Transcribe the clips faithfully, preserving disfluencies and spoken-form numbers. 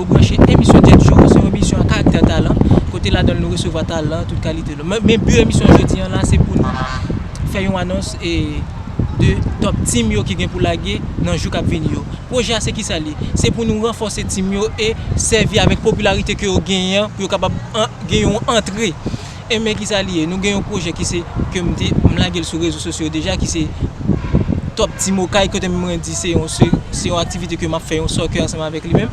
Branche emisyon Jet Show, se yon emisyon a karaktè talan, kote ladan l nou resevwa talan, tout kalite. Men, men bi emisyon jodi an la, se pou nou fè yon anons e de top team yo ki gen pou lage nan jou k ap vini yo. Pwojè a se kisa li ye? Se pou nou ranfòse team yo e sèvi avèk popilarite ke yo genyen an pou yo kapab an, gen yon antre. E men kisa li ye? Nou gen yon pwojè ki se, ke m te, m lage l sou rezo sosyo yo deja, ki se Top Team Okay, kote mwen di se yon, se, se yon aktivite ke m ap fè yon soccer ansanm avèk li menm.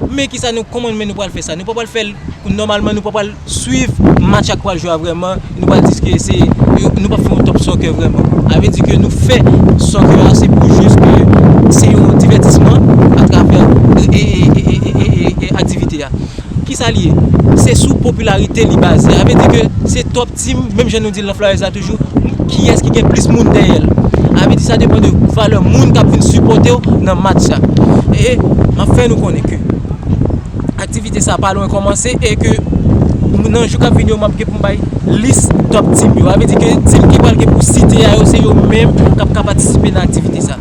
Men kisa nou, kòman men nou pral fè sa? Nou pa pral fè l, nòmalman nou pa pral swiv match ak pral jwe a vrèman, nou pral di ke se, nou p ap fè yon top soccer vrèman. A vle di ke nou fè soccer a se pou jis ke se yon divètisman atravè e, e, e aktivite a. Kisa li ye? Se sou popilarite li baze. A vle di ke se top team, menm jan nou di l nan Florida toujou, kiyès ki gen plis moun dèyè l. A vle di sa depann de valè moun k ap vin sipòte w nan match la. E m ap fè nou konnen ke aktivite sa pa lwen kòmanse e ke nan jou k ap vini yo, m ap gen pou m bay lis top team yo. A vle di ke team ki pral gen pou site a yo, se yo menm k ap ka patisipe nan aktivite sa.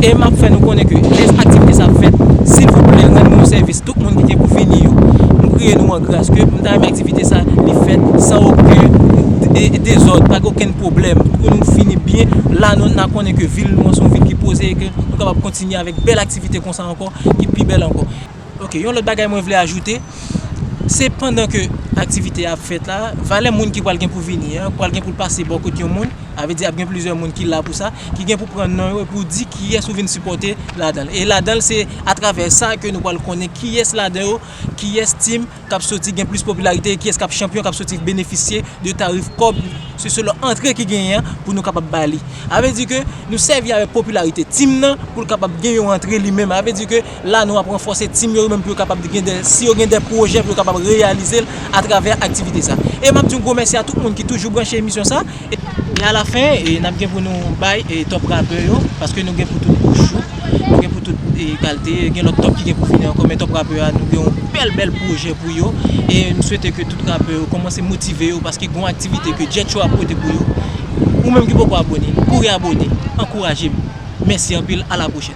E m ap fè nou konnen ke lè aktivite sa ap fèt, silvouplè, rann mwen yon sèvis, tout moun ki gen pou vini yo. M priye nou an gras ke m ta renmen aktivite sa li fèt san okenn de-, dezòd, pa gen okenn pwoblèm. Pou nou fini byen, la nou, n a konnen ke vil nou an se yon vil ki poze e ke nou kapab kontinye avèk bèl aktivite konsa ankò, ki pi bèl ankò. Ok, yon lòt bagay mwen vle ajoute, se pandan ke aktivite a ap fèt la, valè moun ki pral gen pou vini an, pral gen pou l pase bò kot yon moun, a vle di ap gen plizyè moun ki la pou sa, ki gen pou pran non yo e pou di kiyès ou vin sipòte ladan l. E ladan l, se atravè sa ke nou pral konnen kiyès ladan yo, kiyès team k ap soti gen plis popilarite, kiyès k ap chanpyon, k ap soti benefisye de tarif kòb, se selon antre ki genyen an pou nou kapab ba li. A vle di ke nou sèvi avèk popilarite team nan pou l kapab gen yon antre li menm. A vle di ke la nou ap ranfòse team yo, yo menm pou yo kapab gen de, si yo gen de pwojè pou yo kapab reyalize l atravè aktivite sa. E m ap di yon gwo mèsi a tout moun ki toujou branche emisyon sa. E, e alafen, e, n ap gen pou nou bay, e, top rapè yo, paske nou gen pou tout kouch yo, nou gen pou tout, e, kalite, gen lòt top ki gen pou vini ankò, men top rapè a, nou gen yon bèl, bèl pwojè pou yo. E m swete ke tout rapè yo kòmanse motive yo, paske gen yon aktivite ke Jet Show ap pote pou yo. Ou menm ki poko abone, kouri abone, ankouraje m. Mèsi anpil, a la pwochèn.